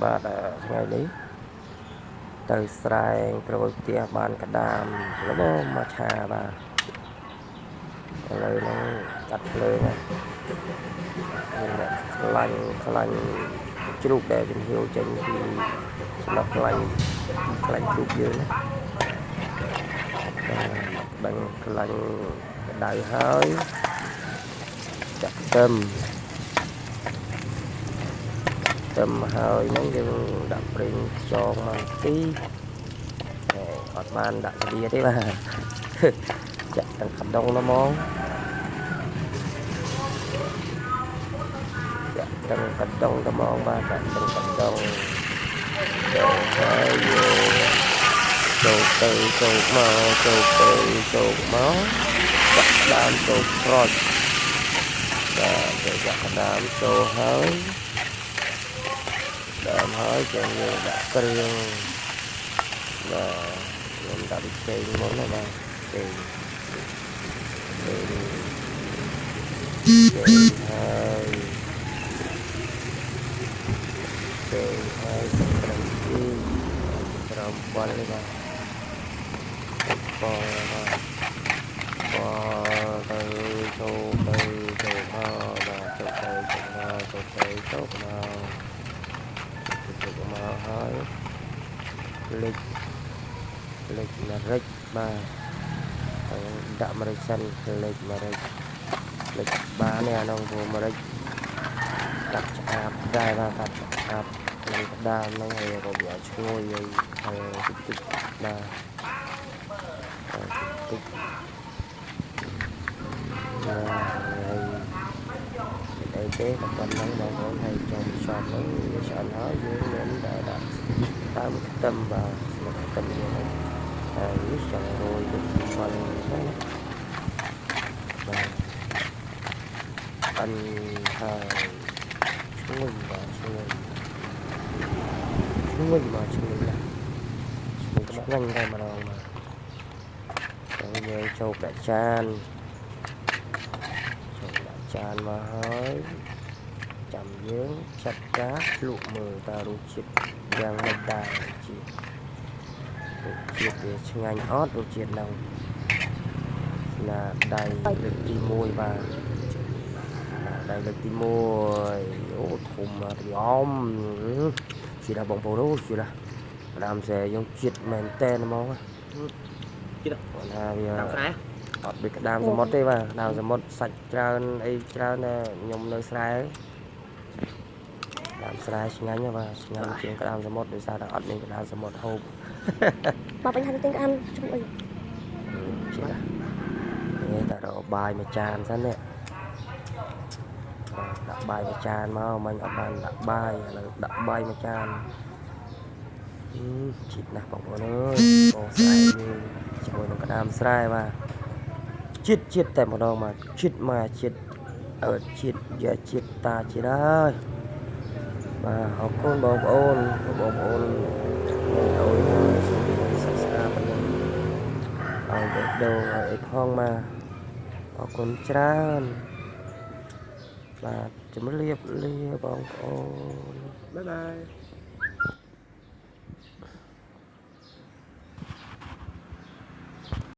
បាទថ្ងៃនេះទៅស្រែងក្រូចផ្ទះបានកដាមល្មមមកឆាបាទឥឡូវហ្នឹងកាត់ភ្លើងហើយខ្លាញ់ខ្លាញ់ជ្រូកដែលចំហៀវចេញពីចំណុះខ្លាញ់ខ្លាញ់ជ្រូកយើងណាបាទដឹងខ្លាញ់ក្តៅហើយចាក់ខ្ទឹមខ្ទឹមហើយហ្នឹងយើងដាក់ប្រេងខ្យងមកទីអត់បានដាក់ស្វាទេបាទចាក់ទាំងកដុងនោះហ្មងចាក់ទាំងកដុងទៅហ្មងបាទចាក់ទាំងកដុងចូលហើយយកចូលទៅចូលមកចូលទៅចូលមកចាក់ដើមចូលប្រុចបាទទៅចាក់ដើមចូលហើយដើមហើយចឹងយើងដាក់គ្រឿងបាទខ្ញុំដាក់ប៊ីចេងមុនណាបាទចេងចេងចេងហើយចេងហើយប្រឹងជីក្រោមបលនេះបាទបលបាទបលទៅចូលទៅចូលមកបាទចូលទៅចូលមកចូលទៅចូលមកចូលមកហើយលិចលិចម្រេចបាទហើយដាក់ម្រេចសិនលិចម្រេចលិចបាននេះអានោះព្រោះម្រេចកាត់ឆ្អាបដែរបាទកាត់ឆ្អាបក្នុងក្តាមហ្នឹងហើយក៏វាឈ្ងុយហើយតិចតិចបាទតិចបាទហើយអីទេតែប៉ុណ្្នឹងបងប្អូនហើយចង់ចប់ហ្នឹងវាឆ្អិនហើយយើងមានតែដាក់ដើមខ្ទឹមបាទស្លឹកខ្ទឹមយើងហ្នឹងហើយចង់រោយដូចអំបិលហ្នឹងណាបាទអិនហើយឈ្ងុយបាទឈ្ងុយឈ្ងុយបាទឈ្ងុយណាស់ឈ្ងុយឆ្ងាញ់តែម្ដងបាទហើយយើងចូលដាក់ចានចូលដាក់ចានមកហើយចាំយើងចាត់ការភ្លក់មើលតើរសជាតិយ៉ាងម៉េចដែរជាតិរសជាតិវាឆ្ងាញ់អត់រសជាតិហ្នឹងស្នាដៃលើកទី1បាទដៃលើកទី1អូធំមកទីអមជាតិដល់បងប្អូនអូជាតិដល់ដើមស្រែយើងជាតិមែនតែនហ្មង ជាតិ គាត់ថាវា តាមស្រែ អត់ដូចក្តាមសមុទ្រទេបាទក្តាមសមុទ្រសាច់ច្រើនអីច្រើនតែខ្ញុំនៅស្រែក្តាមស្រែឆ្ងាញ់ណាស់បាទឆ្ងាញ់ជាងក្តាមសមុទ្រដោយសារតែអត់មានក្តាមសមុទ្រហូប បើបញ្ហាទៅទិញក្តាមជ្រូកអី ជាតិណានេះតែរកបាយមួយចានសិននេះបាទដាក់បាយមួយចានមកមិញអត់បានដាក់បាយឥឡូវដាក់បាយមួយចានជាតិណាស់បងប្អូនអើយបងស្រែយើងជាមួយនឹងក្តាមស្រែបាទជាតិជាតិតែម្ដងបាទជាតិមកជាតិអើជាតិយ៉ាជាតិតាជាតិហើយបាទអរគុណបងប្អូនបងប្អូនមើលឲ្យសូម Subscribe និងឲ្យបេះដូងឲ្យអីផងបាទអរគុណច្រើនបាទជំរាបលាបងប្អូន Bye bye.